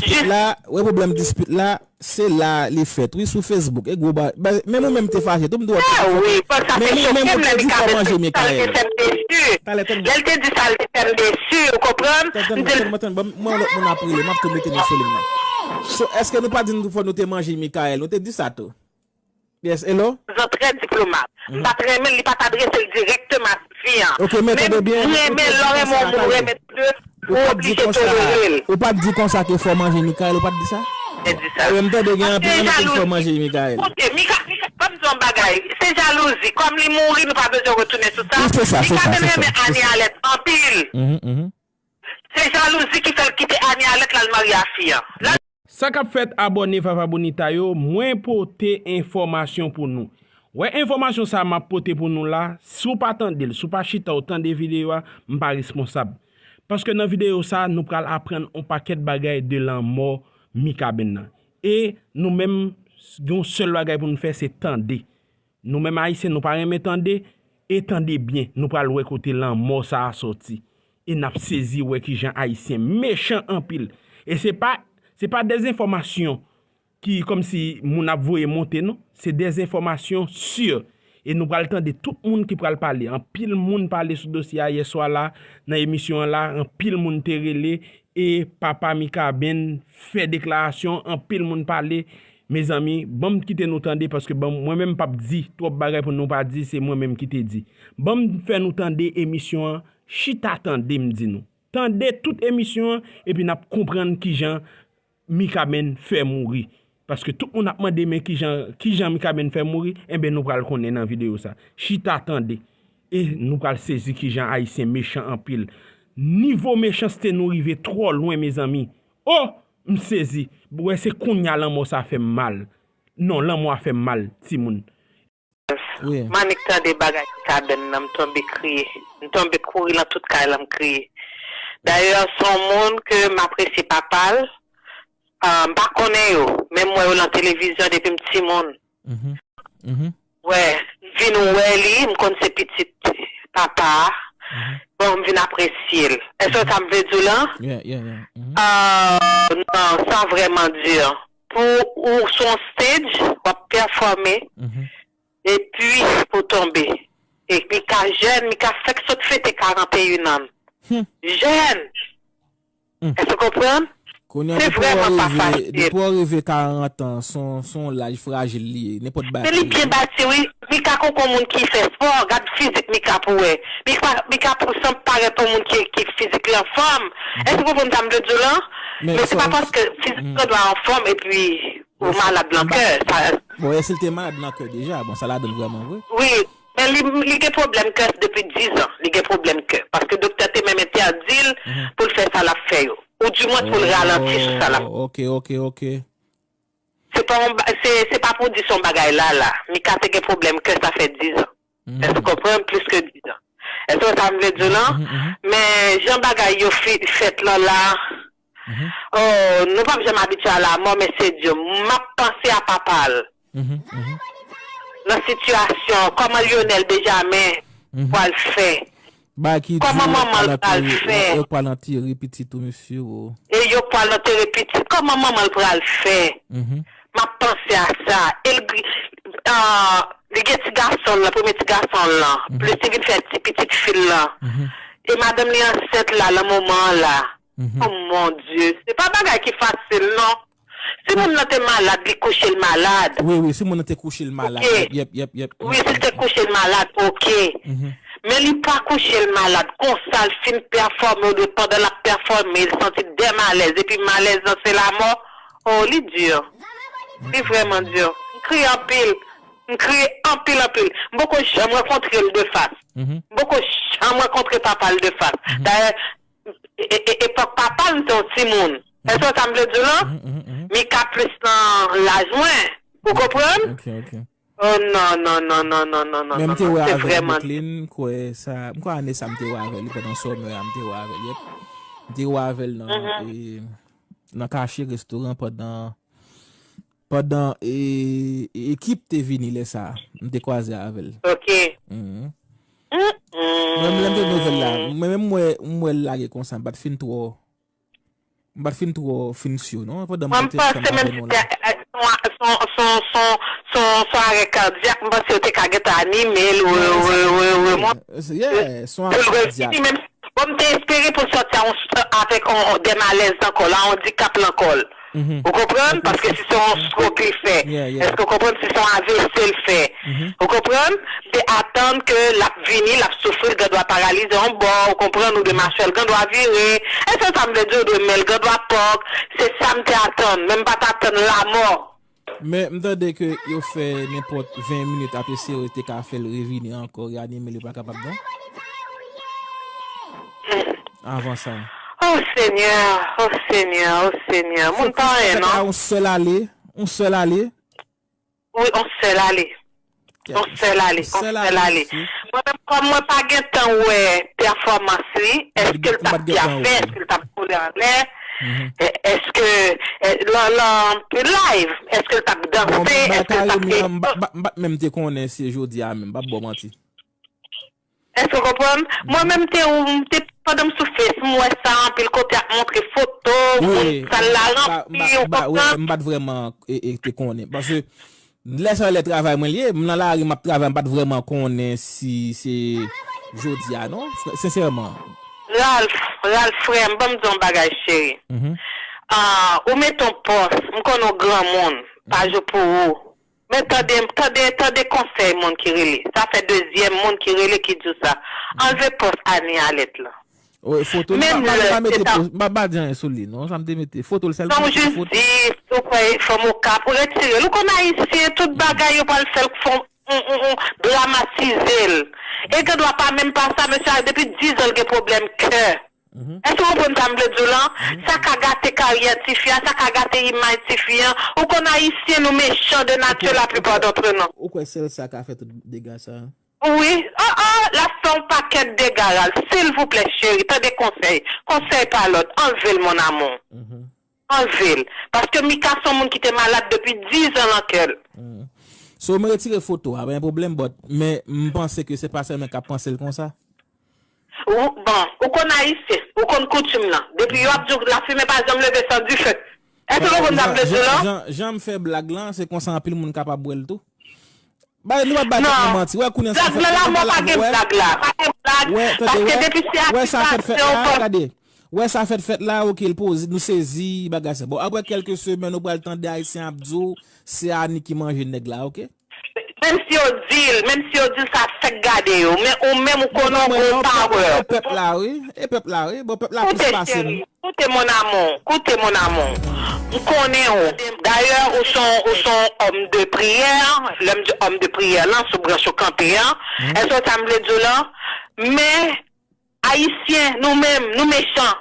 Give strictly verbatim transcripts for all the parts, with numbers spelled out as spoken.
dispit la, wè pwoblèm dispit la, se la li fèt, wi, sou Facebook. E gwo ba, ba, menm ou menm te fache, tou m di w ap Ah wi, bon, sa te choke m lè Mikaben sot, sa l te fè m desi. Talè, tann Lè l te di sa, l te fè m desi, ou konprann? Tann, tann, M di l tann, tann, ban m, mwen, lòt moun ap rele, m ap tou mete nou sou liy nan. So, èske nou pa di nou fò nou te manje Mikael? Nou te di sa tou. Yes, hello? Zan trè diplomat. M pa t renmen l, li pa t adrese l dirèkteman a fi an. Ok, men Men tande byen, m renmen lè w renmen yon moun, ou renmen l, ou oblije tolere l. Ou pa t di konsa ke fò manje Mikael, ou pa t di sa? Te di sa. Ebyen, m tande gen anpil moun ki di fò manje Mikael. Koute, Mika, Mika, ban m di w yon bagay. Se jalouzi. Kòm li mouri, nou pa bezwen retounen sou sa. Wi, se sa, se sa, Mika te se sa, renmen se sa. Anie Alèt anpil. Mhm, mhm. Se jalouzi ki fè l kite Anie Alèt, l al marye a fi an. Sa k ap fèt, abòne Vava Bonita yo, mwen pote enfòmasyon pou nou. Wè enfòmasyon sa a m ap pote pou nou la, si w pa tande l, si w pa chita w tande videyo a, m pa responsab. Paske nan videyo sa a, nou pral aprann on pakèt bagay de lanmò Mikaben nan. E nou menm, gen yon sèl bagay pou nou fè, se tande. Nou menm Ayisyen, nou pa renmen tande, e tande byen, nou pral wè kote lanmò sa a sòti. E n ap sezi wè kijan Ayisyen mechan anpil. E se pa, se pa dezenfòmasyon ki kòmsi moun ap voye monte, non. Se dezenfòmasyon si. E nou pral tande tout moun ki pral pale. Anpil moun pale sou dosye a yèswa la, nan emisyon an la, anpil moun te rele, e papa Mikaben fè deklarasyon, anpil moun pale. Mezanmi, ban m kite nou tande, paske ban m, mwen menm m p ap di twòp bagay pou nou pa di se mwen menm ki te di. Ban m fè nou tande emisyon an, chita tande m di nou. Tande tout emisyon an, epi n ap konprann kijan Mikaben fè mouri. Paske tout moun ap mande, men kijan, kijan Mikaben fè mouri, enben nou pral konnen nan videyo sa. Chita tande. E nou pral sezi kijan Ayisyen mechan anpil. Nivo mechanste nou rive twò lwen, mezanmi. O! M sezi. Wè, se kounye a lanmò sa fè m mal. Non, lanmò a fè m mal, timoun. Wi. M annik tande bagay Mikaben nan, m tonbe kriye. M tonbe kouri lan tout kay lan, m kriye. Dayè, se yon moun ke m apresye papa l. Ah, m pa konnen yo, men m wè yo lan televizyon depi m timoun. Mhm. Mhm. Wè, m vin wè li, m konn se pitit papa a. Mhm. Bon, m vin apresye l. Èske sa m vle di w lan? Yeah, yeah, yeah. Mhm. Ah, non, sa vrèman di. Pou ou sou yon stage, w ap pèfòme, Mhm. epi pou tonbe. E Mika jèn, Mika fèk sot fete karannteyen an. Hmm. Jèn! Hmm. Èske w konprann? Kounye a, Se depi w vrèman pa rive, fasil. Depi w rive karant an, se yon, se yon laj frajil li ye, nenpòt bagay. Men li byen bati, wi. Mika konko moun ki fè spò, gad fizik Mika pou wè. Mika, Mika pou sanble parèt yon moun ki, ki fizik li anfòm. Mhm. Èske w konprann sa m vle di w lan? Men Men se pa paske fizik Mhm. ou dwe anfòm epi ou Yes. malad lan kè. Sa Bon, èske l te malad nan kè deja? Bon, sa ladan l vrèman vre. Wi, men li, li gen pwoblèm kè depi diz an. Li gen pwoblèm kè. Paske doktè te menm entèdi l Mhm. pou l fè sa l ap fè yo. Oudimwen pou l ralanti sou sa l ap Oh, ok, ok, ok. Se pa yon ba- se, se pa pou di se yon bagay lala. Mika te gen pwoblèm kè sa fè diz an. Mhm. Èske w konprann? Plis ke diz an. Èske w sa m vle di w lan? Mhm, mhm. Men jan bagay yo fi- fèt lan la, Mhm. oh, nou p ap janm abitye a lanmò, men se di, m ap panse a papa l. Mhm, mhm. Nan sitiyasyon, kòman Lionel Benjamin Mhm. pral fè? Bagay ki Kòman di, yo manman l pral pral antere, fè? Yo pral antere pitit ou, mesye, o. E yo pral antere pitit. Kòman manman l pral fè? Mhm. M ap panse a sa. E l gri-, ah, li gen ti gason l lan, premye ti gason l lan. Mhm. Plis li vin fè ti pitit fi l lan. Mhm. E madanm li ansent la, nan moman an la. Mhm. Oh mon Dieu, se pa bagay ki fasil, non. Si moun nan te malad, li kouche l malad. Wi, wi, si moun nan te kouche l malad. Ok. Yep, yep, yep, yep. Wi, si l te kouche l malad, ok. Mhm. Men li pa kouche l malad. Konsa, l fin pèfòme, ou dwe pandan l ap pèfòme, l santi de malèz. Epi malèz lan, se lanmò. Oh, li di. Li vrèman di. M kriye anpil. M kriye anpil, anpil. M poko janm rankontre l de fas. Mhm. M poko janm rankontre papa l de fas. Mhm. Dayè, e, e, e, epòk papa l, m te yon timoun. Mhm. Èske w sa m vle di w lan? Mhm, mhm, mhm. Mika plis nan laj mwen. Ou konprann? Ok, ok. Oh, non, non, non. Men m te wè avè l Brooklyn, m kwè sa, m kwè ane sa m te wè avè l, li pandan summer a, m te wè avè l, yep. M te wè avè l nan, Mhm. e, nan Caché Restaurant pandan, pandan, e, e, Ekip te vini lè sa a. M te kwaze avè l. Ok. Mhm. Mm-mm. Mwen, lè m te nouvèl la, mwen menm, m wè, m wè l lage konsa, m pa t fin twò M pa t fin twò fin si non, pandan m te ap tann avè nou la. Mwen panse menm si se yon, se yon, se yon, se yon, se yon arè kadyak, m panse yo te ka gentan anime l, re, re, re, remonte. Yeah, se yon arè kadyak. Bon, m te espere pou l sòti a yon, avèk yon, de malèz nan kò l, a yon andikap nan kò l. Ou konprann? Paske si se yon stroke li fè, èske w konprann si se yon A V C l fè? Ou konprann? M te atann ke l ap vini, l ap soufri, l gen dwa paralize yon bò, ou konprann, ou de machè l gen dwa vire. Èske sa m vle di w dwe men l gen dwa pòk? Se sa m te atann, men m pa t atann lanmò. Men m tande ke yo fè nenpòt ven minit ap eseye te ka fè l revini ankò, reanime l, yo pa kapab non. Avan sa. Oh Senyè, oh Senyè, oh Senyè, moun pa anyen non. Yon sèl ale, yon sèl ale. Wi, yon sèl ale. Yon sèl ale, yon sèl ale. Mwen menm kòm mwen pa gentan wè pèfòmans li, èske l t ap byen fè, èske l t ap kole anlè, èske, lan, lan, live, èske l t ap danse, èske l t ap fè. M pa t menm te konnen si jodi a menm, m p ap ba w manti. Èske w konprann? Mwen menm te ou, m te, pandan m sou Face, m wè sa anpil kote ap montre foto, moun sal la ranpli, ou konprann? M pa t vrèman e, e, te konnen. Paske lè sa lè travay mwen li ye, m nan lari m ap travay, m pa t vrèman konnen si se jodi a non, sensèman. Ralph, Ralph frè m, ban m di yon bagay cheri. Ah, ou mete yon pòs, m konnen w granmoun, pa jou pou ou. Men tande, tande, tande konsèy moun ki rele. Sa fè dezyèm moun ki rele ki di w sa. Anlve pòs Anie Alerte lan. Wi, foto li, m pa, m pa mete pòs, m pa, m pa di anyen sou li non, sa m te mete. Foto l sèlman. Non, jis di, ou kwè fanm Okap, ou retire l. Ou konn ayisyen, tout bagay yo pral fè l fon, on, on, on, dramatize l. E gen dwa pa menm pa sa, mesye a depi diz an l gen pwoblèm kè. Èske w konprann sa m vle di w lan? Sa ka gate karyè tifi a, sa ka gate imaj tifi an. Ou konn ayisyen nou mechan de nati laplipa dantre nou. Ou kwè sèl sa ka fè tout dega sa? Wi, oh, oh, l ap fè yon pakèt dega Ralph. Silvouplè cheri, tande konsèy. Konsèy pa lòt, anlve l mon amour. Anlve l. Paske Mika se yon moun ki te malad depi diz an nan kè l. So, m retire foto a, pa gen pwoblèm, but, men m panse ke se pa sèlman k ap panse l konsa. Ou, bon, ou konn ayisyen, ou konn koutim lan. Depi yo ap di w lafimen pa janm leve san dife. Èske w konprann sa m vle di w lan? Jan, jan, jan m fè blag lan, se konsa anpil moun kapab wè l tou. Ba, nou pa bay tèt nou manti. Wè, kounye a sa fèt la, pa gen blag la. Pa gen blag. Paske depi se akizasyon, gade. Wè sa fèt fèt la, ok, l poze, nou sezi, bagay sa. Bon, apre kèlke semèn, ou pral tande ayisyen ap di w, se Ani ki manje nèg la, ok? Menm si yo di l, menm si yo di l sa fèk gade yo, men ou menm ou konnen w gon power. E pèp la wi, e pèp la wi, bon pèp la plis pase m. Koute cheri, koute mon amour, koute mon amour. M konnen w. Dayè ou se yon, ou se yon homme de prière, lè m di homme de prière lan, sou branch ou kanpe an. Èske w sa m vle di w lan? Men Ayisyen, nou menm, nou mechan.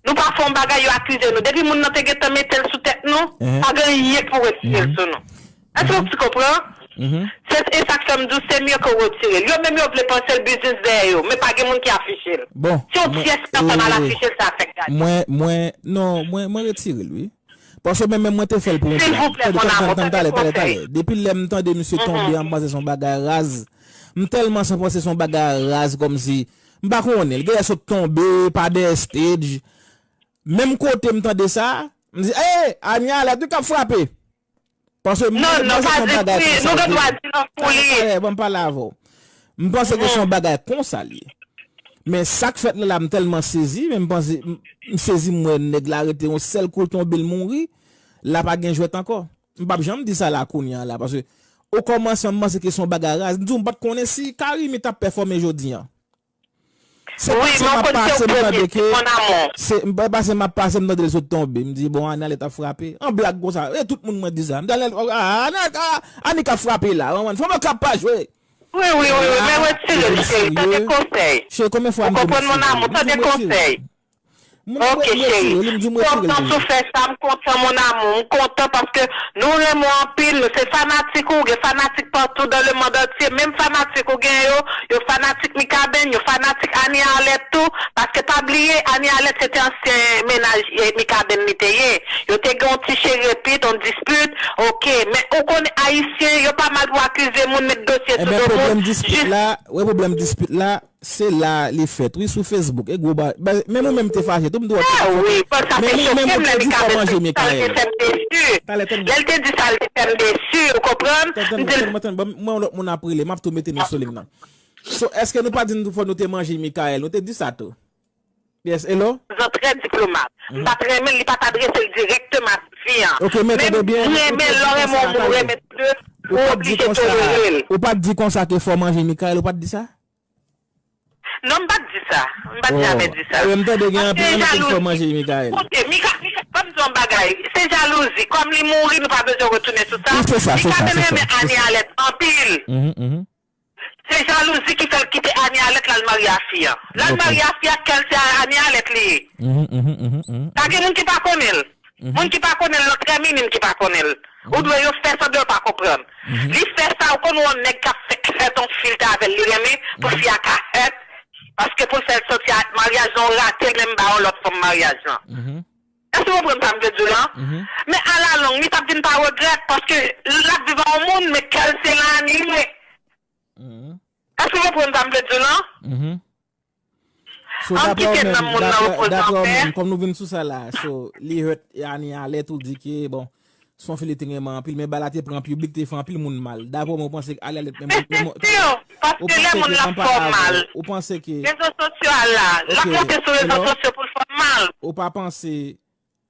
Nou pa fè yon bagay, yo akize nou. Depi moun nan te gentan mete l sou tèt nou, pa gen anyen pou retire l sou nou. Èske w ti konprann? Se, e sa k fè m di w, se mye ke w retire l. Yo menm, yo vle panse l biznis dèyè yo, men pa gen moun ki afiche l. Si yon tyès pèsòn al afiche l, sa fèk gade. Mwen, mwen, non, mwen, mwen retire l, wi. Paske menm, menm mwen te fè l pou yon blag. Silvouplè, mon amour, tande konsèy. Depi lè m tande misye tonbe an, m panse se yon bagay raz. M tèlman san panse se yon bagay raz kòmsi, m pa konnen, l genlè sot tonbe pa dèyè stage. Menm kote m tande sa, m di, "Ey, Ania Alerte wi k ap frape." Paske m, non, non, pa di pri, nou gen dwa di non pou li. Talè, talè, ban m pale avè w. M panse ke se yon bagay konsa l ye. Men sa k fèt la, la, m tèlman sezi, men m panse, m, m sezi, m wè nèg la rete yon sèl kou l tonbe, l mouri, la pa gen jwèt ankò. M p ap janm di sa la kounye a la, paske okòmansman, m panse ke se yon bagay raz. M di w, m pa t konnen si Carimi t ap pèfòme jodi a. Se pase m ap pase, m tande ke, se, m pa, pase m ap pase, m tande l sot tonbe. M di, "Bon, Ania Alerte ap frape." An blag konsa. E tout moun mwen di sa. M di, "Ania Alerte, ah, Ania Alerte, ah, Anik ap frape la. Fanm Okap pa jwe." Wi, wi, wi, wi, men retire l, cheri, tande konsèy. Cheri, konbyen fwa m di w retire l? Ou konprann, mon amour, tande konsèy. Ok, cheri. M kontan sou fè sa, m kontan, mon amour, m kontan paske nou renmen w anpil, nou se fanatik ou, gen fanatik partout dans le monde entier, menm fanatik ou gen yo, yo fanatik Mikaben, yo fanatik Anie Alerte tou, paske pa bliye, Anie Alerte se te ansyen mennaj, eh, Mikaben li te ye. Yo te gen yon ti cheri epi, yon dispit, ok, men ou konnen ayisyen, yo pa mal pou akize moun, met dosye sou do moun. Ebyen, pwoblèm dispit la, wè pwoblèm dispit la, Se la li fèt, wi, sou Facebook. E gwo ba, ba, menm ou menm te fache, tou m di w ap fè. Wi, bon, sa te choke m lè Mikaben te di sa, l te fè m desi. Lè l te di sa, l te fè m desi, ou konprann? Tann, tann, tann, tann, mwen yon lòt moun ap rele, m ap tou mete nou sou liy nan. So, èske nou pa di n tou fò nou te manje Mikael? Nou te di sa tou. Yes, hello? Zan trè diplomat. M pa t renmen l, li pa t adrese l dirèkteman a tifi an. Ok, men tande byen, ou te di konsa, ou pa t di konsa ke fò manje Mikael, ou pa t di sa? Non, m pa t di sa. M pa t janmè di sa. Paske jalouzi. Koute, Mika, Mika, ban m di w yon bagay. Se jalouzi. Kòm li mouri, nou pa bezwen retounen sou sa. Wi, se sa, se sa, se sa. Mika te renmen Anie Alèt anpil. Se jalouzi ki fè l kite Anie Alèt, l al marye a fi an. L al marye a fi an, kè l se Anie Alèt li ye. Pa gen moun ki pa konnen l. Moun ki pa konnen l, nan trè minim ki pa konnen l. Ou dwe yo fè sanblan yo pa konprann. Li fè sa, ou konn wè yon nèg k ap fè, fè yon filtè avè l, li renmen pou fi a ka fèt, paske pou l fè l santi a, maryaj lan rate, l menm ba yon lòt fanm maryaj lan. Èske w konprann sa m vle di w lan? Men alalong, li p ap vin pa regrèt, paske l ap viv a yon moun, men kè l se Lani li ye. Èske w konprann sa m vle di w lan? So, ann kite nanm moun nan repoze an pè. Kòm nou vin sou sa la, so, li hurt Anie Alèt ou di ke, bon, se yon fi li te renmen anpil, men bagay la te pran piblik, te fè anpil moun mal. Dapre mwen, ou panse ke Anie Alèt, men, men, men, paske lè moun la fè w mal, ou panse ke rezo sosyo a la, l ap monte sou rezo sosyo pou l fè w mal. Ou pa panse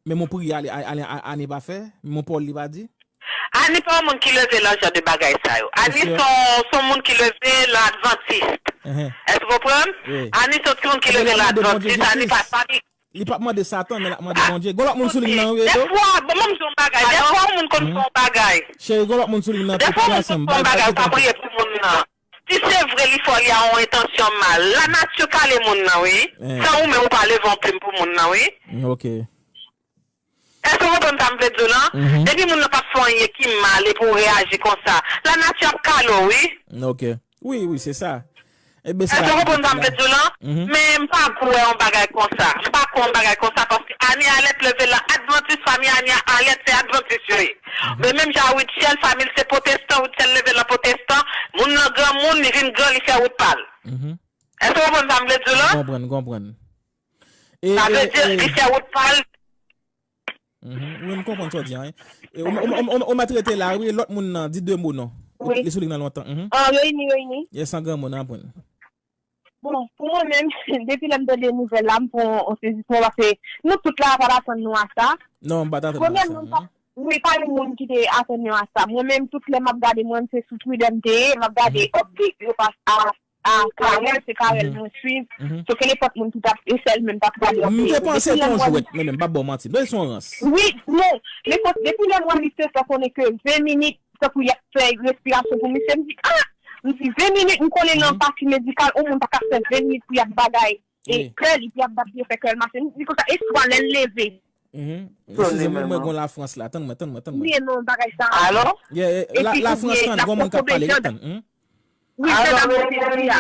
Men mon pri ale, ale, ale, Anie pa fè, mon pòl li pa di. Anie pa yon moun ki leve lan jan de bagay sa yo. Anie se yon, se yon moun ki leve lan advantis. Èske w konprann? Anie se yon timoun ki leve lan advantis. Anie pa, pa li. Li p ap mande Satan, men l ap mande Bondye. Gon lòt moun sou liy nan, wi, Edo? Dèfwa, bon, ban m di w yon bagay. Dèfwa yon moun konn fè yon bagay. Cheri, gon lòt moun sou liy nan, tout pase m. Dèfwa yon moun konn fè yon bagay, ou pa priye pou moun nan. Si se vre li fè w, li a yon entansyon mal, lanati kale moun nan, wi. San ou menm ou pa leve yon plim pou moun nan, wi. Ok. Èske w konprann sa m vle di w lan? Depi moun nan pa fè w anyen ki mal epi w reyaji konsa, lanati ap kale w, wi. Ok. Wi, wi, se sa. Èske w konprann sa m vle di w lan? Men m pa kwè yon bagay konsa. M pa kwè yon bagay konsa paske Anie Alèt leve lan advantis, fanmi Anie Alèt se advantis yo ye. Men menm jan a Rutshelle, fanmi l se pwotestan, Rutshelle leve lan pwotestan, moun nan granmoun, li vin gran, li fè wout pa l. Èske w konprann sa m vle di w lan? M konprann, m konprann. Sa vle di, li fè wout pa l. Wi, m konprann sa w di an, wi. E, ou, ou, ou, ou, ou mèt rete la, wi, lòt moun nan, di de mo non. Li sou liy nan lontan. An reyini, reyini. Yes, an granmoun, aprann. Bon, pou mwen menm, depi lè m tande nouvèl la, m pran yon sezisman, paske nou tout la pa t atann nou a sa. Non, m pa t atann nou a sa. Premyèman, m pa, wi, pa yon moun ki te atann nou a sa. Mwen menm, tout lè m ap gade, mwen, se sou Twitter m te ye, m ap gade update yo pa a a Carel, se Carel mwen swiv. So, ke nenpòt moun ki t ap esèl menm t ap gade. M te panse te yon jwèt, men menm, m p ap ba w manti. M panse se yon rans. Wi, non. Men kot, depi lè m wè li se sa konnen ke ven minit, tankou y ap fè respirasyon pou misye, m di, ah! M di, ven minit, m konnen nan pati medikal, yon moun pa ka fè ven minit pou y ap bagay. E kè li, pou y ap bat li, fè kè l mache. M di konsa, e swa lè l leve. Eskize mwen, mwen gon Lafrans la. Tann mwen, tann mwen, tann mwen. Wi, non, bagay sa. Alo? Yeah, yeah, la, Lafrans, tann, gon moun k ap pale, tann. Wi, se dam nan te di a.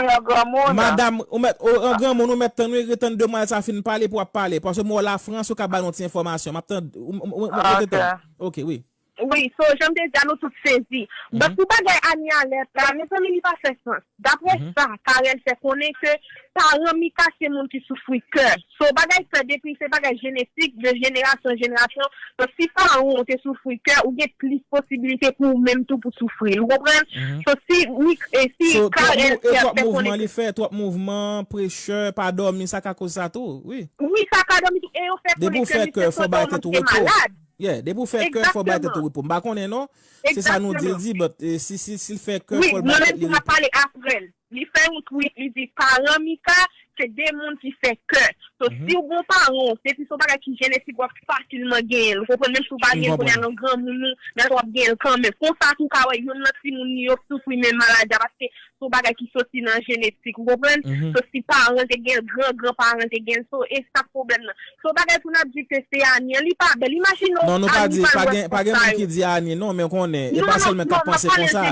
Madanm, ou mèt, o, an granmoun, ou mèt tann, wi, ret tann demwazèl sa fin pale pou w ap pale. Paske mwen wè Lafrans, ou ka ba nou ti enfòmasyon. M ap tann, ou, ou, ou, ou rete tann. Ok, wi. Wi, so, jan m te di a, nou tout sezi. Donk, pou bagay Anie Alèt la, mezanmi, li pa fè sans. Daprè sa Carel fè konnen ke paran Mika se moun ki soufri kè. So, bagay kè, depi se bagay jenetik, de jenerasyon an jenerasyon. So, si paran w te soufri kè, ou gen plis posibilite pou ou menm tou pou soufri l. Ou konprann? So, si Mik-, e si Carel fè konnen ke twòp mouvman li fè, twòp mouvman, pressure, pa dòmi, sa ka koz sa tou, wi. Wi, sa ka dòmi tou. E yo fè konnen ke misye fè kè w manke malad. Yeah, depi w fè kè, fò w bay tèt ou repo. M pa konnen non. Se sa nou di l di, but, eh, si, si, si l fè kè, fò l bay tèt li repo. Wi, mwen menm tou m ap pale apre l. Li fè yon tweet, li di, paran Mika, se de moun ki fè kè. So, si w gon paran w, depi se yon bagay ki jenetik, w ap fasilman genyen l. Ou konprann? Menm si w pa genyen l kounye a nan granmoun ou, men w ap genyen l kanmenm. Konsa tou, w ka wè youn nan timoun li yo soufri menm maladi a, paske se yon bagay ki soti nan jenetik, ou konprann? So, si paran te gen l, gran gran paran te gen l, so, e sa k pwoblèm nan. Se yon bagay pou n ap di ke se Anie, li pa bèl. Imajine w, non, nou pa di, pa gen, pa gen moun ki di Anie, non, men w konnen, e pa sèlman k ap panse konsa.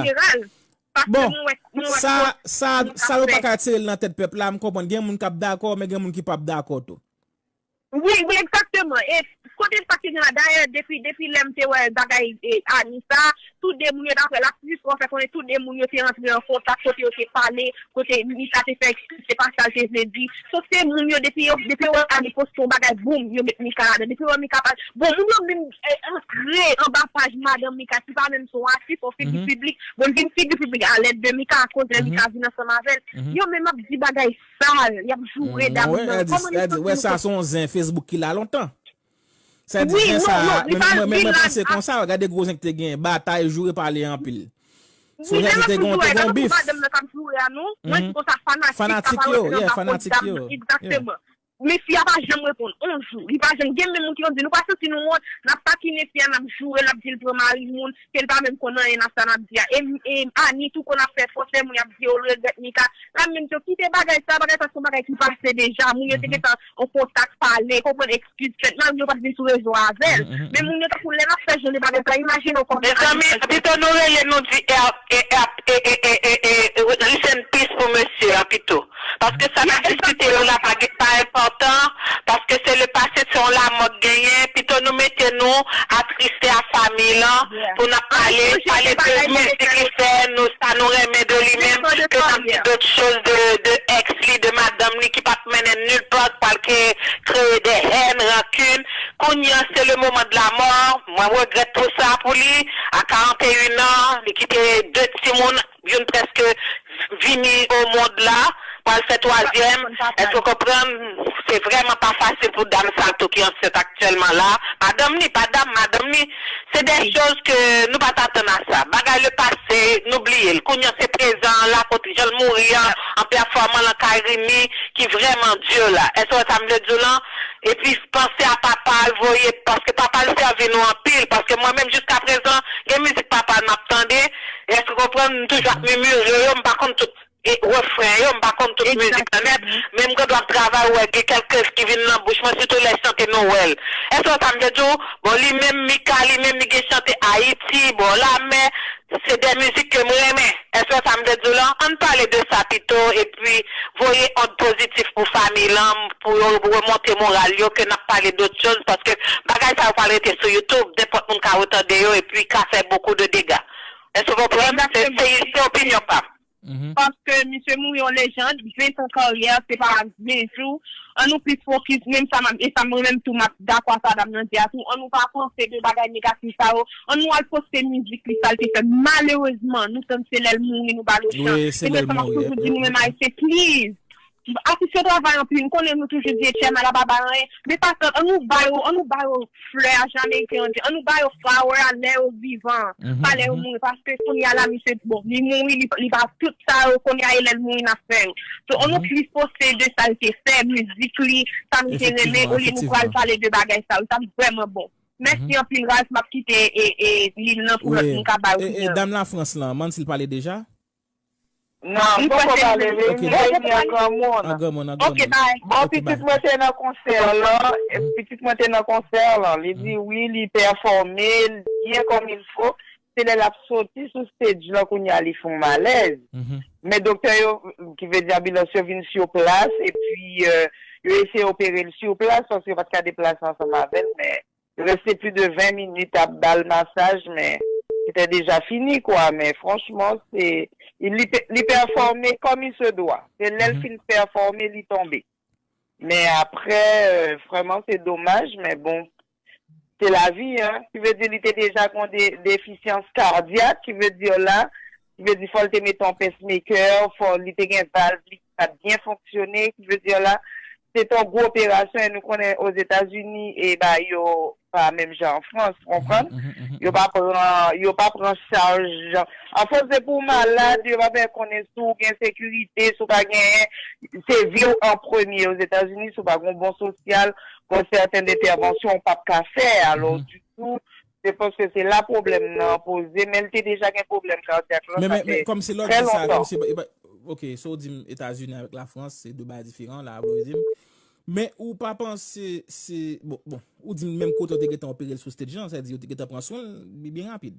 Bon, sa, sa, sa nou pa ka tire l nan tèt pèp la, m konprann, gen moun k ap dakò, men gen moun ki p ap dakò tou. Wi, wi, egzakteman. E Kote sa ki gen la? Dayè, depi, depi lè m te wè bagay e, Ani sa, tou de moun yo, daprè l aktris, w ap fè konnen tou de moun yo te rantre an kontak, kote yo te pale, kote Mika te fè ekskil, se pa sa l te vle di. So, se moun yo, depi yo, depi yo wè Ani poste yon bagay, boum, yo met Mika ladan. Depi yo wè Mika pa, bon, moun yo menm e, antre anba paj madanm Mika, ki pa menm se yon atis, yon figi piblik, bon, l vin figi piblik alèd de Mika, akoz lè Mika vin ansanm avè l. Yo menm ap di bagay sal, y ap joure dam nan. Kòman nou santi nou? Wè, sa se yon zen Facebook ki la lontan. Sa di zen sa, men mwen, mwen panse konsa, gade gwo zen ki te gen, batay, joure pale anpil. So, zen ki te gen, te gen bif. Madanm nan k ap joure a nou, mwen di konsa, fanatik, fanatik yo, yeah, fanatik yo. Egzakteman. Men fi a pa janm reponn. On jou, li pa janm. Gen menm moun ki konn di, nou pa santi nou wont, n ap takine fi a, n ap joure, n ap di l pran mari moun, ke l pa menm konn anyen nan sa n ap di a. E, e Ani tou konn ap fè fòsè moun y ap di yo l regrèt Mika. La menm yo kite bagay sa, bagay sa se yon bagay ki pase deja. Moun yo te gentan an kontak pale, konprann, ekskiz fèt, malgre yo pa t vin sou rezo avè l. Men moun yo tankou lè n ap fè jan de bagay sa, imajine w kòman. Mezanmi, pito nou rele nou di e, e, e, e, e, e, e, e, rest in peace pou mesye a pito. Paske sa n ap diskite yo la pa, pa enpòtan, paske se le pase, se yon lanmò k genyen, pito nou mete nou atriste a fanmi lan, pou n ap pale, pale de mizik li fè, nou, sa nou renmen de li menm, ke n ap di dòt choz de, de ex li, de madanm li ki p ap mennen nil pa, k pral ke, kreye de hèn, rankin. Kounye a, se le moman de la mò, mwen regrèt tou sa pou li, a karanneyennn an, li kite de timoun, youn prèske vini o mond la, pral fè twazyèm. Èske w konprann? Se vrèman pa fasil pou dam sa tou ki ansent aktyèlman la. Madanm ni, pa dam, madanm ni. Se de choz ke nou pa t atann a sa. Bagay le pase, nou bliye l. Kounye a se prezan an la, kote jan l mouri an, an pèfòman lan Kay Rimi, ki vrèman di la. Èske w wè sa m vle di w lan? Epi panse a papa l voye, paske papa l sèvi nou anpil, paske mwen menm jiska prezan, gen mizik papa l m ap tande, èske w konprann, m toujou ap mimire yo, m pa konn tout e, refren yo, m pa konn tout mizik lan nèt, men m gen dwa ap travay, wè, gen kèlke ki vin nan bouch mwen, sitou lè chante Nwèl. Èske w wè sa m vle di w? Bon, li menm, Mika, li menm, li gen chante Ayiti, bò lamè, se de mizik ke m renmen. Èske w wè sa m vle di w lan? Ann pale de sa pito, epi voye ond pozitif pou fanmi lan, pou yo remonte moral yo, ke n ap pale dòt choz, paske bagay sa yo pral rete sou YouTube, nenpòt moun ka retande yo, epi ka fè bokou de dega. Èske w konprann? Se, se, se opinyon pa m. Paske misye mouri yon lejand, ven tan karyè, se pa ven jou. An nou plis fokis, menm sa m ap, e sa mwen menm tou m ap dakò a sa dam nan di a tou, an nou pa panse de bagay negatif sa yo, an nou al poste mizik li sa l te fè. Malerezman, nou tann se lè l mouri nou ba l ochan. Se pou sa m ap toujou di nou menm Ayisyen, please, atis yo travay anpil, m konnen nou toujou di H M A la pa bay anyen, men pa tann, an nou ba yo, an nou ba yo flè a jan Ameriken an di, an nou ba yo flower a lè yo vivan, pa lè yo mouri, paske kounye a la misye, bon, li mouri, li, li pa tout sa yo, kounye a e lè l mouri n ap fè yo. So, an nou plis poste de sa l te fè, mizik li, sa nou te renmen, olye nou pral pale de bagay sa yo, sa vrèman bon. Mèsi anpil, Ralph, m ap kite e, e, liy lan pou lòt moun ka bay opinyon. Dam Lafrans lan, Mansil pale deja? Non, m poko pale, men m vle di an granmoun. An granmoun, an granmoun. Bon, pitit mwen te nan konsè lan, pitit mwen te nan konsè lan, li di wi, li pèfòme, li byen kòm il fo. Se lè l ap soti sou stage lan kounye a li fè yon malèz. Men doktè yo, ki vle di anbilans yo vin sou plas, epi, euh, yo eseye opere l sou plas, paske yo pa t ka deplase ansanm avè l, men reste plus de vingt minutes ap ba l masaj, men se te deja fini, kwa. Men franchman, se, li, li pèfòme comme il se doit. Se lè l fin pèfòme, li tonbe. Men apre, euh, vrèman, se domaj, men bon, se lavi, hein. Ki vle di, li te deja gen de, defisyans kadyak, ki vle di la, ki vle di, fò l te mete yon pacemaker, fò li te gen valv li ki pa t byen fonksyone, ki vle di la, se te yon gwo operasyon, e nou konnen Ozetazini, e ba yo pa menm jan an Frans, ou konprann? Yo pa pran, yo pa pran chaj jan. An Frans, depi w malad, yo pa fè konnen si w gen sekirite, si w pa genyen, se vi w an premye. Ozetazini, si w pa gen yon bon sosyal, gen sèten entèvansyon w p ap ka fè. Alò, ditou, se paske se la pwoblèm nan poze, men l te deja gen pwoblèm kadyak lan, sa fè trè lontan. Men, men, men, kòmsi lè w di sa, kòmsi, e pa, ok, so w di m Etazini avèk Lafrans, se de bagay diferan, la, w di m. Men ou pa panse se, bon, bon, ou di m menm kote yo te gentan opere l sou stage lan, sa vle di yo te gentan pran swen l, li byen rapid.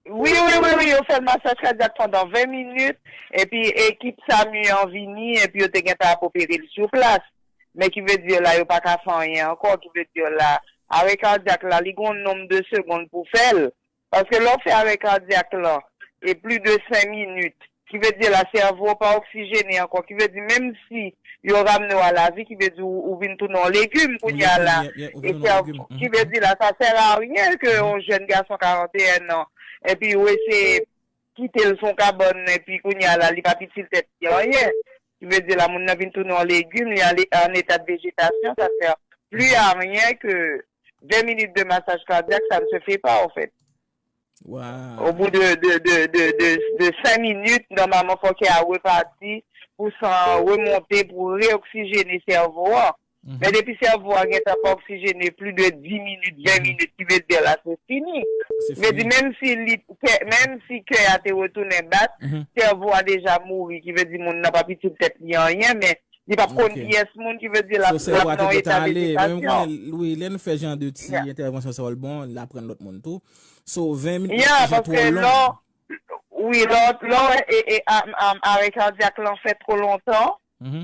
Wi, wi, wi, wi, yo fè l masaj kadyak pandan ven minit, epi ekip SAMU an vini, epi yo te gentan ap opere l sou plas. Men ki vle di la, yo pa ka fè anyen ankò, ki vle di la, arè kadyak la, li gen yon nonb de segonn pou fè l. Paske lè w fè arè kadyak lan, e plis de senk minit, ki vle di la, sèvo a pa oksijene ankò, ki vle di, menm si yo ramne w a lavi, ki vle di, ou, ou vin tounen yon legim kounye a la. E sèvo, ki vle di la, sa sè a ryen ke yon jèn gason karannteyen an, epi ou eseye kite l sou yon kabann, epi kounye a la, li p ap itil tèt li anyen. Ki vle di la, moun nan vin tounen yon legim, li an eta de vejetasyon, sa sè pli a ryen ke ven minit de masaj kadyak, sa n se fè pa, an fèt. Au bout de, de, de, de, de, de senk minit, nòmalman, fò kè a repati pou san an remonte, pou reoksijene sèvo a. Men depi sèvo a gentan pa oksijene plis de dis minit, ven minit, ki vle di la, se fini. Ki vle di, menm si li, kè, menm si kè a te retounen bat, sèvo a deja mouri, ki vle di, moun nan p ap itil tèt li anyen, men li p ap konn kiyès moun, ki vle di, l ap, l ap nan eta vejetasyon. Wi, lè n fè jan de ti entèvansyon sa yo, l bon, l aprann lòt moun tou. So, ven minit, yeah, paske lè, wi, lè, lè, e, e, a, a, arè kadyak lan fèt twò lontan,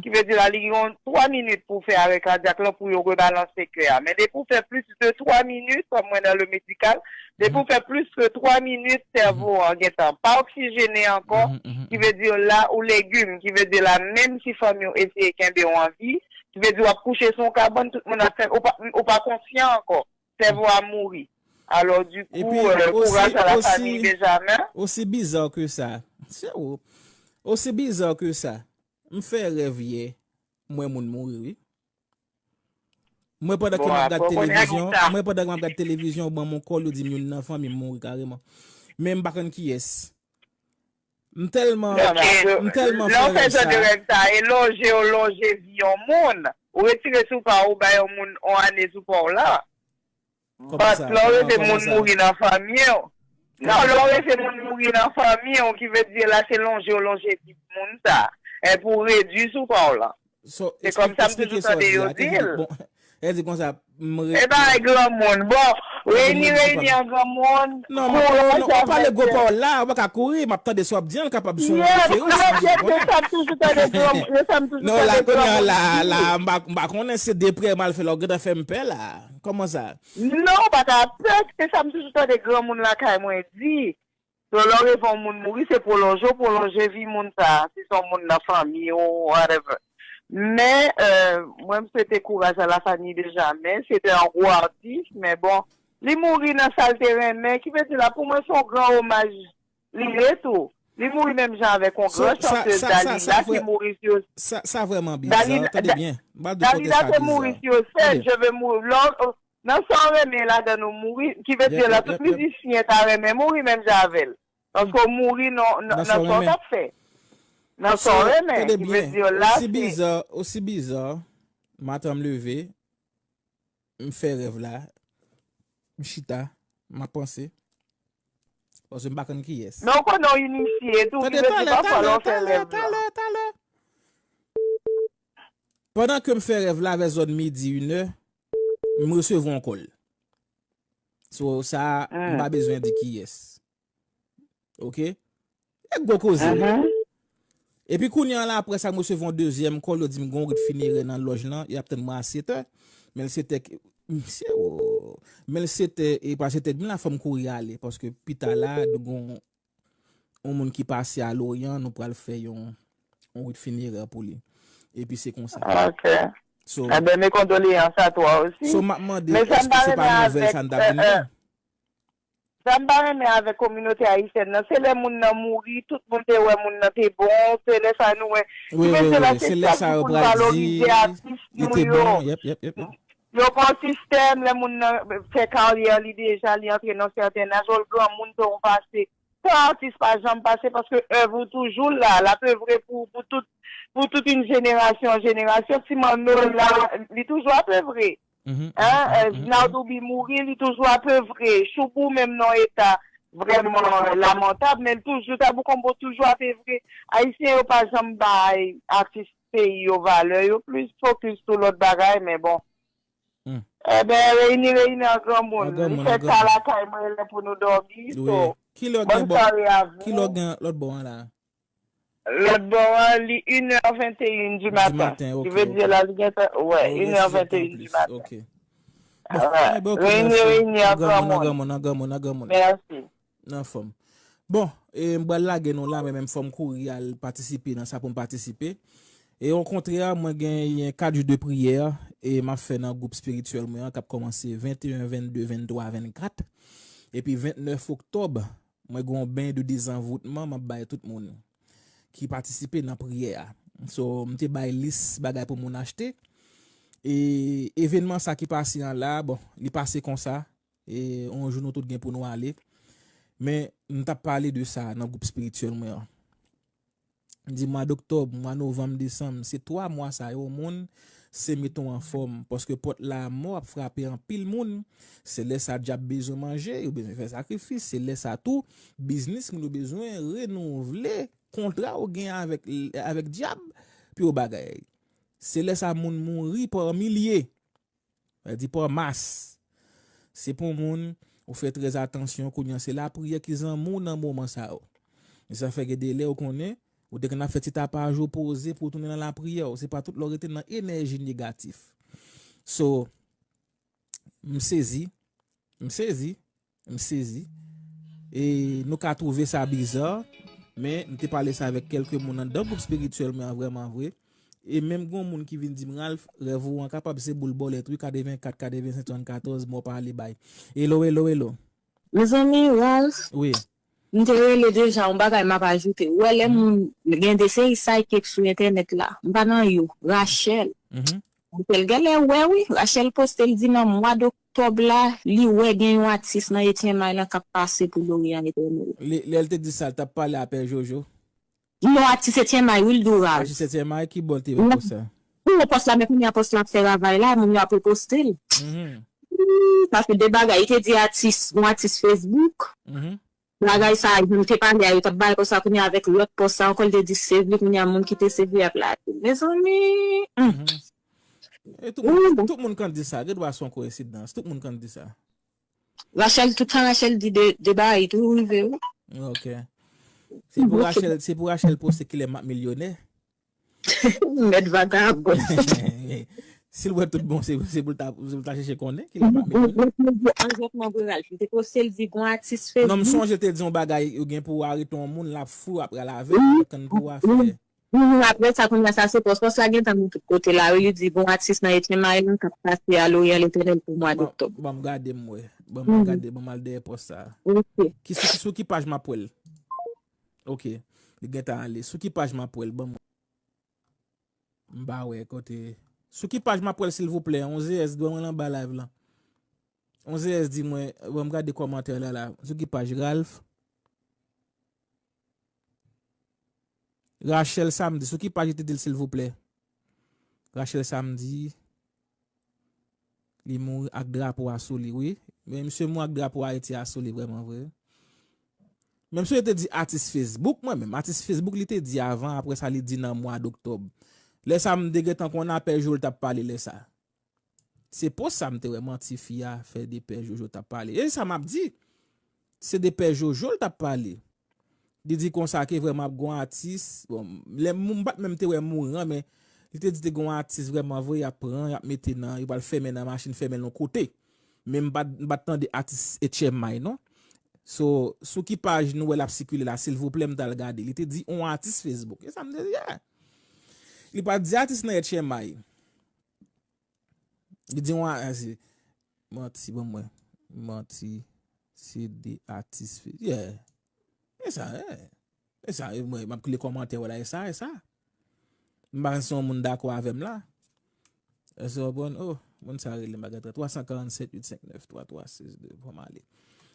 ki vle di la, li gen twa minit pou fè arè kadyak lan pou yo rebalanse kè a. Men depi w fè plis de twa minit, kòm mwen nan le medikal, depi w fè plis ke twa minit, sèvo an gentan pa oksijene ankò, ki vle di la, ou legim, ki vle di la, menm si fanmi w eseye kenbe w an vi, ki vle di w ap kouche sou yon kabann, tout moun ap fè, ou pa, ou pa konsyan ankò. Sèvo a mouri. Alò, dikou, kouraj a la fanmi Benjamin. Osi biza ke sa, se ou, osi biza ke sa, m fè rèv yè, m wè moun mouri, wi. Mwen pandan ke m ap gad televizyon, mwen pandan ke m ap gad televizyon, yo ban m yon kòl, yo di m youn nan fanmi m mouri kareman. Men m pa konn kiyès. M tèlman, m tèlman fè rèv sa. Lè w fè jan de rèv sa, e lonje w lonje vi yon moun. Ou retire sou pa w, ou bay yon moun yon ane sou pa w la. But lè w reve moun mouri nan fanmi w. Non, lè w reve moun mouri nan fanmi w, ki vle di la se lonje w lonje vi moun sa. E pou w redui sou pa w la. Se kòm sa m toujou tande yo di l. E di konsa, m re- E bagay granmoun. Bon, reyini, reyini an granmoun. Non, non, ou pale gwo pawòl la, ou pa ka kouri, m ap tande sa w ap di an, l kapab sou yon referans. Non, la, kounye a la, la, m pa, m pa konnen se de prè m al fè la, ou gentan fè m pè la. Kòman sa? Non, ou pa ka pè, se sa m toujou tande granmoun lakay mwen di. So, lè w reve yon moun mouri, se pwolonje w pwolonje vi moun sa a, si se yon moun nan fanmi w, whatever. Men, euh, mwen, m swete kouraj a la fanmi Benjamin, se te yon gwo atis, men bon, li mouri nan sa l te renmen, ki vle di la, pou mwen, se yon gran omaj li ye tou. Li mouri menm jan avèk yon gran chantez, Dalida, ki mouri sou, Dalida, Dalida te mouri sou sèn, je veux mourir. Nan sa w renmen ladan nou mouri, ki vle di la, tout mizisyen ta renmen mouri menm jan avè l. Paske w mouri nan, nan, nan sa w t ap fè. Nan sa w renmen, ki vle di la, se osi biza, osi biza, maten m leve, m fè rèv la, m chita, m ap panse. Paske m pa konn kiyès. Men w konnen w inisye tou, ki vle di pafwa lè w fè rèv la. Pandan ke m fè rèv la, vè zòn midi, inè, m resevwa yon kòl. So, sa, m pa bezwen di kiyès. Oke? E gwo koze, wi. Epi kounye a la, apre sa, m resevwa yon dezyèm kòl, yo di m gen yon rit finerè nan lòj lan, y ap tann mwen a sèt è. Men l sèt è, mesye, o. Men l sèt è, e pa sèt è dmi la, fò m kouri ale, paske pita la, nou gen yon yon moun ki pase a Loryan, nou pral fè yon, yon rit finerè pou li. Epi se konsa. Ok. So, Ebyen, mes condoléances à toi aussi. So, m ap mande, èske se pa nouvèl sa n t ap vin nan? Sa m pa renmen avèk kominote ayisyèn nan, se lè moun nan mouri, tout moun te wè moun nan te bon, se lè sa nou wè. Wi, wi, wi, se lè sa yo pral di, li te bon, yep, yep, yep, yep. Yo pran sistèm, lè moun nan fè karyè li deja, li antre nan sèten aj, ou l granmoun, se yon pase. Tan atis pa janm pase, paske èv ou toujou la, l ap evre pou, pou tout, pou tout yon jenerasyon an jenerasyon. Ti Manno la, li toujou ap evre. Hein, euh, Zinaldo Bi mouri, li toujou ap evre. Choubou menm nan eta vrèman lamantab, men l toujou, Tabou Konbo toujou ap evre. Ayisyen yo pa janm bay atis peyi yo valè, yo plis fokis sou lòt bagay, men bon. Ebyen, reyini, reyini an granmoun. Li fè ta lakay mwen, lè pou nou dòmi, so, bòn sware a vou. Ki lè w gen lòt bò an la? Lòt bò an, li inè venteyen di maten. Ki vle di la, li gentan, wè, inè venteyen di maten. Ok. Bon, eh ben, ok, nan fòm. Nan granmoun, nan granmoun, nan granmoun, nan granmoun. Nan fòm. Bon, e, m pral lage nou la, men menm fò m kouri al patisipe nan sa pou m patisipe. E okontrè, mwen genyen kat jou de priyè, e m ap fè nan gwoup espirityèl mwen an, k ap kòmanse venteyen, vennde, venntwa, vennkat. Epi ventnèf oktòb, mwen gen yon ben de dezanvoutman, m ap bay tout moun ki patisipe nan priyè a. So, m te bay lis bagay pou moun achte. E evènman sa ki pase an la, bon, li pase konsa. E yon jou nou tout gen pou nou ale. Men, m t ap pale de sa nan gwoup espirityèl mwen an. M di mwa doktòb, mwa novanm, desanm, se twa mwa sa yo, moun, se mete w anfòm. Paske pòt lamò ap frape anpil moun. Se lè sa dyab bezwen manje, yo bezwen fè sakrifis. Se lè sa tou, biznis moun yo bezwen renouvle kontra yo gen avèk, avèk dyab pou yo bagay. Se lè sa moun mouri pa milye. Sa di pa mas. Se pou moun, ou fè trè atansyon kounye a. Se lapriyè ki zanmi w nan moman sa yo. E sa fè gen de lè ou konnen, ou te konn ap fè ti tapaj ou poze pou w tounen nan lapriyè w. Se pa tout lè w rete nan enèji negatif. So, m sezi, m sezi, m sezi. E nou ka twouve sa biza, men m te pale sa avèk kèlke moun anndan gwoup espirityèl mwen an vrèman vre. E menm gon moun ki vin di m, Ralph, rèv ou an kapab se boul bòlèt, wi, katrevenkat, katrevensenk, swasannkatòz, mò pale bay. Hello, hello, hello. Mezanmi, Ralph, wi, m te rele deja, yon bagay m ap ajoute. Ou wè lè moun gen de seri sidekick sou entènèt la, m pa nan yo, Rachel. Rachel genlè wè, wi. Rachel poste, l di nan mwa doktòb la, li wè gen yon atis nan Etyen May lan k ap pase pou Loryan Etènèl. Li, lè l te di sa, l t ap pale a Pè Jojo. Non, atis Etyen May, wi, l di w, Ralph. Atis Etyen May, ki bò l te wè pòs sa? Wi, pòs la, men kounye a pòs la ap fè ravay la, moun yo ap reposte l. Sa se de bagay, li te di atis, yon atis Facebook. Bagay sa, jan m te pale a, yo t ap bay pòs sa kounye a avèk lòt pòs sa ankò, li te di save li, kounye a moun ki te save ap lage. Mezanmi! E tout moun, tout moun konn di sa, gen dwa se yon koyensidans, tout moun konn di sa. Rachel, tout tan Rachel di de, de bagay, tou rive, wi. Ok. Se pou Rachel, se pou Rachel poste kilè m ap milyonè. Mèt vagabon. Si l wè tout bon, se, se pou l ta, se pou l ta chèche konnen kilè m ap milyonè. Anjòtman vre, Ralph. Li te poste, l di gon atis Facebook. Non, m sonje te di yon bagay, ou gen pou w arete yon moun, l ap fou, apre l avè l, tann pou w a fè. Apre sa, kounye a, sa se pòs. Pòs la gentan nan tout kote la, wi, li di gon atis nan Etyen May lan k ap pase a Loryan Etènèl pou mwa doktòb. Ban m gade m wè. Ban m gade, ban m al dèyè pòs sa. Ok. Ki sou, sou ki paj m ap wè l? Ok. Li gentan ale. Sou ki paj m ap wè l? Ban m M pa wè kote. Sou ki paj m ap wè l, silvouplè? Yon Z S dwe mwen l anba live lan. Yon Z S di mwen, bon, m gade kòmantè la la. Sou ki paj Ralph? Rachel Samedi, sou ki paj li te di l, silvouplè? Rachel Samedi. Li mouri ak drapo a sou li, wi. Men misye mouri ak drapo Ayiti a sou li vrèman vre. Menm si yo te di atis Facebook, mwen menm, atis Facebook li te di avan, apre sa li di nan mwa doktòb. Lè sa m te gentan konn apèl jou l t ap pale lè sa. Se pòs sa m te wè manti fi a fè de Pè Jojo t ap pale. E sa m ap di. Se de Pè Jojo l t ap pale. Li di konsa ke vrèman ap gon atis. Bon, lè m, m pa t menm te wè Moran, men li te di te gon atis vrèman vre, y ap pran, y ap mete nan, yo pral fèmen nan machin, fèmen l yon kote. Men m pa t, m pa t tande atis H M I non. So, sou ki paj nou wè l ap sikile la, silvouplè, m t al gade. Li te di on atis Facebook. E sa m te di, yeah. Li pa t di atis nan H M I. Li di yon a-, a, se, manti, ban m wè. Manti, se de atis fe-, yeah. E sa, yeah. E sa, e mwen, m ap li kòmantè, wè la, e sa, e sa. M pa si yon moun dakò avè m la. Èske w konprann? Oh, moun sa rele m bagay twa san karannsèt uit senk nèf twa twa sèz de. Bon, m ale.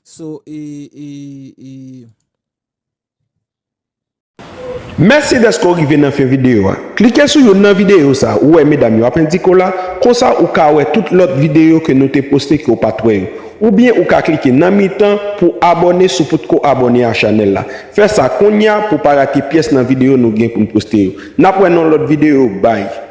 So, e, e, e, Mèsi dèske w rive nan fen videyo a. Klike sou youn nan videyo sa ou wè medam yo ap endike w la, konsa ou ka wè tout lòt videyo ke nou te poste ke w pa t wè yo. Oubyen ou ka klike nan mitan pou abòne si w potko abòne a chanèl la. Fè sa kounye a pou w pa rate pyès nan videyo nou gen pou n poste yo. N ap wè nan yon lòt videyo, bye!